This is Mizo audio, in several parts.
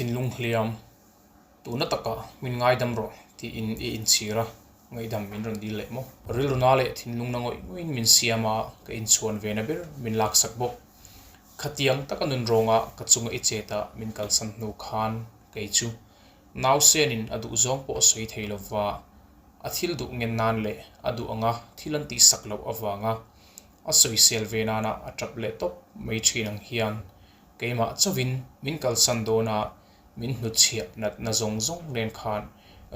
Thinlung hliam, tuna taka min ngaidam rawh tiin i inchhir a, ngaihdam min rawn dil leh maw? Rilru na leh thinlung na ngawih ngawih in min siam a, ka inchhuan ve na ber min laksak bawk. Khatiang taka nun rawnga ka chunga i chet a min kalsan hnu khan kei chu nausenin a duh zawng pawh a sawi thei lova, a thil duh ngen nan leh a duh anga thil an tihsak loh avanga a sawisel ve nana a tap leh tawp mai thin ang hian keimah chauhin min kalsan dawn a, min hnutchhiah natna zawng zawng nen khan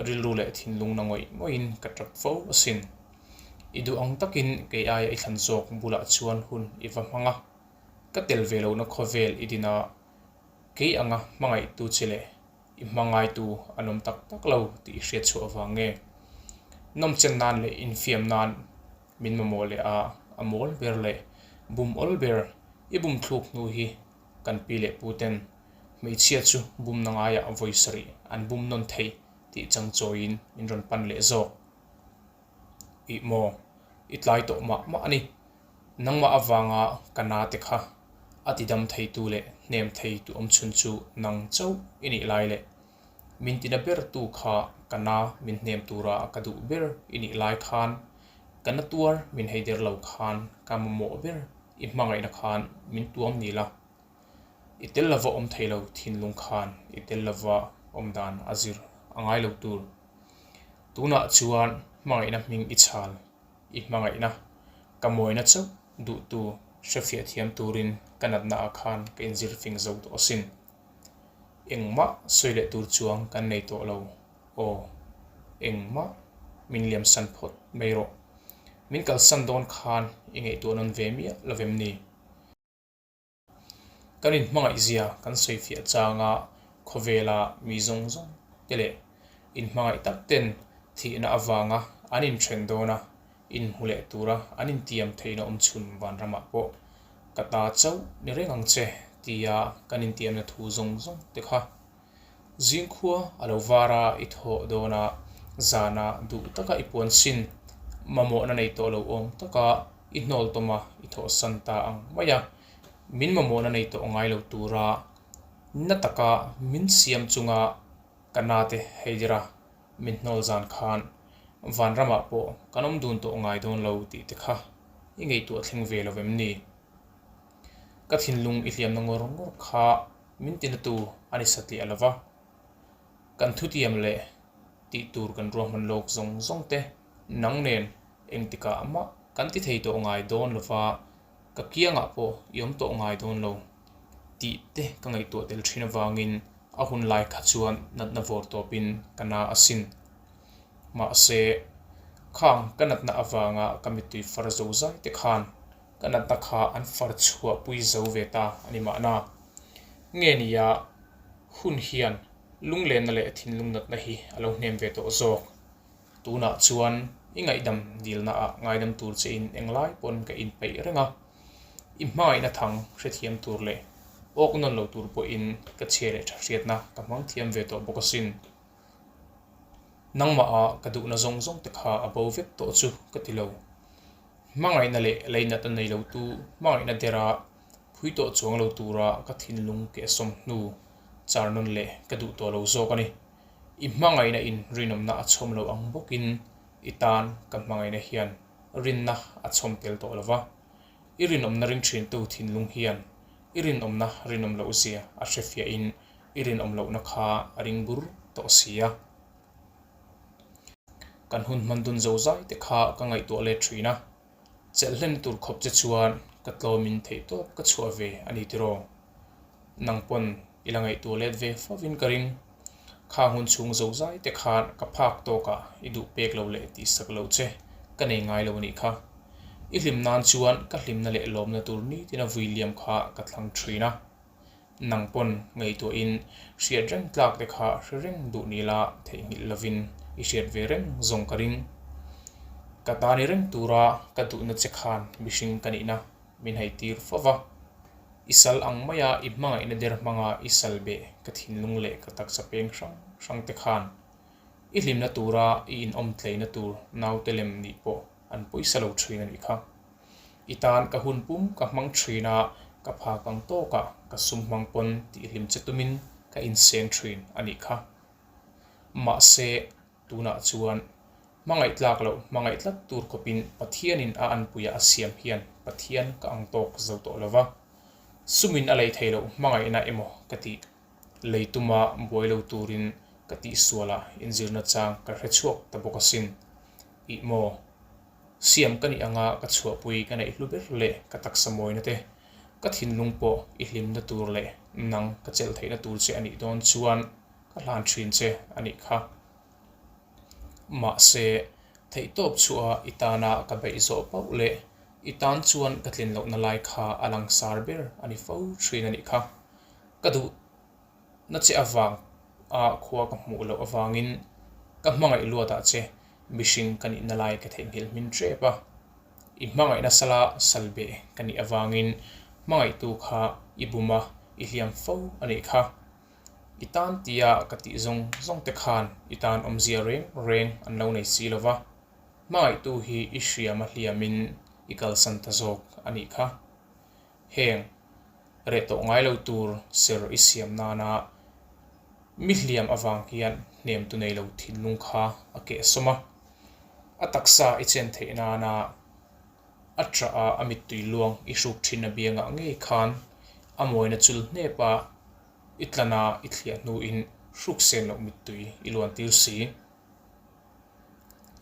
rilru leh thinlung na ngawih ngawihin ka tap fo asin. I duh ang takin kei aia i thlan zawk bulah chuan hun i va hmang a, ka tel ve lohna khawvel i din a, kei anga hmangaihtu che leh i hmangaitu an awm tak tak lo tih i hriat chhuah avang nge? Nawmchen nan leh infiam nan min mamawh leh a, a mawl ber leh bum awl ber i bum thluk hnu hi kan pi leh pu ten hmeichhia chu bumna ngaiah vawi sarih an bum nawn thei tih chang chawiin min rawn pan leh zawk. Ih maw, i tlai tawh mah mah a ni. Nangmah avanga ka na te kha a tidam theitu leh hnem theitu awm chhun chu nang chauh i nih lai leh min tina bertu kha ka na min hnem tura ka duh ber i nih lai khan ka na tuar min hei der lo khan ka mamawh ber i hmangaihna khan min tuam ni la. I tel lova awm thei lo thinlung khan i tel lova awm dan a zir a ngai lo tur. Tunah chuan hmangaihna hming i chhal, i hmangaihna, ka mawina chauh duhtu hrefiah thiam turin ka natna ah khan ka inzir fing zo tawh asin. Engmah sawi leh tur chuang kan nei tawh lo, aw, engmah min liamsan phawt mai rawh. Min kalsan dawn khan i ngaihtuah nawn ve miah lovem ni? Kan inhmangaihzia kan sawifiah changa khawvela mi zawng zawng te leh inhmangaih tak ten thihna avanga an inthen dawn a, inhmu leh tura an intiam theihna awm chhun vanramah pawh ka ta chauh ni reng ang che tia kan intiamna thu zawng zawng te kha Zingkhua a lo var a, i thawh dawn a, zana duh taka i puan sin, mamawhna nei tawh lo awm taka i hnawl tawm a, i thawhsan ta ang mai a. Min mamawhna nei tawh ngai lo tura na taka min siam chunga ka nate heidira min hnawl zan khan vanramah pawh kan awm dun tawh ngai dawn lo tih te kha i ngaihtuah thleng ve lo vem ni? Ka thinlung i hliamna ngawr ngawr kha min tinatu a ni satliah lo va, kan thutiam leh tih tur kan ruahman lawk zawng zawng te nang nen engtikah mah kan ti thei tawh ngai dawn lo va, ka kiangah pawh i awm tawh ngai dawn lo tih te ka ngaihtuah tel thin avangin a hun lai kha chuan natna vawr tawpin ka na asin. Mahse, khang ka natna avanga ka mittui far zo zai te khan Ka natna kha an far chhuah pui zo ve ta a ni mahna. Nge nia, hun hian lunglenna leh thinlung natna hi a lo hnem ve tawh zawk. Tunah chuan i ngaihdam dilna ah ngaidam tur che in englai pawn ka inpeih reng a. I hmangaihna thang hrethiam tur leh awk nawn lo tur pawhin ka chhia leh tha hriatna ka hmang thiam ve tawh bawk asin. Nangmah ah ka duhna zawng zawng te kha a bo vek tawh chu ka ti lo. Hmangaihna leh leinat a nei lotu hmangaihna dera phui tawh chuang lo tura ka thinlung kehsawm hnu char nawn leh ka duh tawh lo zawk a ni. I hmangaihna in rinawmna a chhawm lo ang bawkin i tan ka hmangaihna hian rinna a chhawm tel tawh lo va. I rinawmna ring thintu thinlung hian i rinawmna rinawm loh zia a hrefiahin i rinawm lohna kha a ring bur tawh si a. Kan hun hman dun zo zai te kha ka ngaihtuah let thin a, chelh hlen tur khawp che chuan ka tlawmin theihtawp ka chhuah ve a ni tiraw? Nang pawn i la ngaihtuah let ve fovin ka ring. Khang hun chhung zo zai te khan ka phak tawkah i duh pek lo leh tihsak lo che ka nei ngai lo a nih kha. I hlim nan chuan ka hlimna leh lawmna tur nitin a vui liam kha ka thlang thin a. Nang pawn ngaihtuahin hriat reng tlak te kha hre reng duh ni la theihnghilh lovin i hriat ve reng zawng ka ring. Ka ta ni reng tura ka duhna che khan mihring ka nihna min haitir fo va. I sal ang maia i hmangaihna der hmanga i sal beh ka thinlung leh ka taksa peng hrang hrang te khan i hlimna tura i inawm tleina tur naute lem nih pawh an pawisa lo thin a nih kha. I tan ka hun pum ka hmang thin a, ka phak ang tawkah ka sum hmang pawn tih hlim che tumin. ka inseng thin a nih kha. Mahse, tunah chuan hmangaih tlak loh hmangaih tlat tur khawpin Pathianin a anpuia a siam hian Pathian ka ang tawk zo tawh lo va. Sumin a lei thei loh hmangaihna emaw ka tih. Lei tuma buai lo turin ka tihsualah inzirna chang ka hre chhuak ta bawk asin. Ih maw? Siam ka nih anga ka chhuahpui ka neih hlu ber leh ka taksa mawina te, ka thinlung pawh i hlimna tur leh nang ka chelh theihna tur che a nih dawn chuan ka hlan thin che a nih kha. Mahse, theihtawp chhuah i tana ka beih zawh pauh leh i tan chuan ka tlin lohna lai kha a langsar ber a ni fo thin a nih kha. Ka duh na che avang a khua ka hmuh loh avangin ka hmangaih luatah che mihring ka nihna lai ka theihnghilh hmin tep a. I hmangaihna sala sal beh ka nih avangin hmangaihtu kha i bum a, i hliam fo a nih kha. I tan tia ka tih zawng zawng te khan i tan awmzia reng reng an lo nei si lo va, hmangaihtu hi i hriam a hliamin i kalsan ta zawk a nih kha. Heng reh tawh ngai lo tur ser i siam nana mi hliam avang hian hnemtu nei lo thinlung kha a kehsawm a, a taksa i chen theih nana a ṭah a a mittui luang i hruk ṭhin a biangah ngei khan a mawina chul hnep a, i tlana i thliah hnuin hruk sen loh mittui i luan tir si.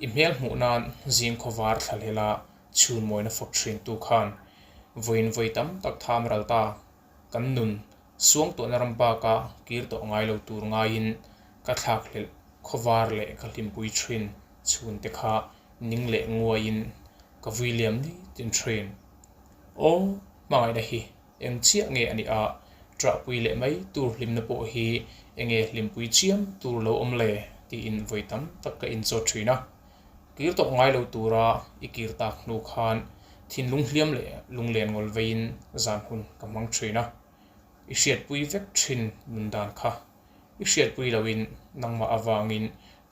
I hmel hmuh nan zing khawvar thla hlela chhun mawina fawk ṭhin tu khan vawiin vawi tam tak tham ral ta kan nun suangtuahna ram baka kir tawh ngai lo tur ngaiin ka thlakhlelh khawvar leh ka hlimpui ṭhin chhun te kha ning leh nguaiin ka vui liam ni tin ṭhin. Aw, hmangaihna hi eng chiah nge a nih a, ṭahpui leh mai tur hlimna pawh hi enge hlimpui chiam tur lo awm le tiin vawi tam tak ka inchawt ṭhin a. Kir tawh ngai lo tura i kir tak hnu khan thinlung hliam leh lunglen ngawl veiin zan hun ka hmang ṭhin a. I hriatpui vek ṭhin nun dan kha i hriatpui loin nangmah avangin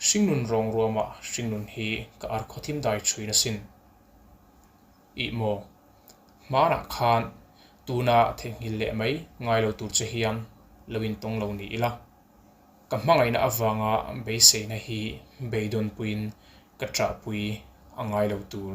hringnun rawng ruamah hringnun hi ka ar khawthim dai ṭhin asin. Ih maw? Hmanah khan tuna theihnghilh leh mai ngai lo tur che hian lo intawng lo ni ila. Ka hmangaihna avanga beiseina hi beidawnpuiin ka ṭahpui a ngai lo tur.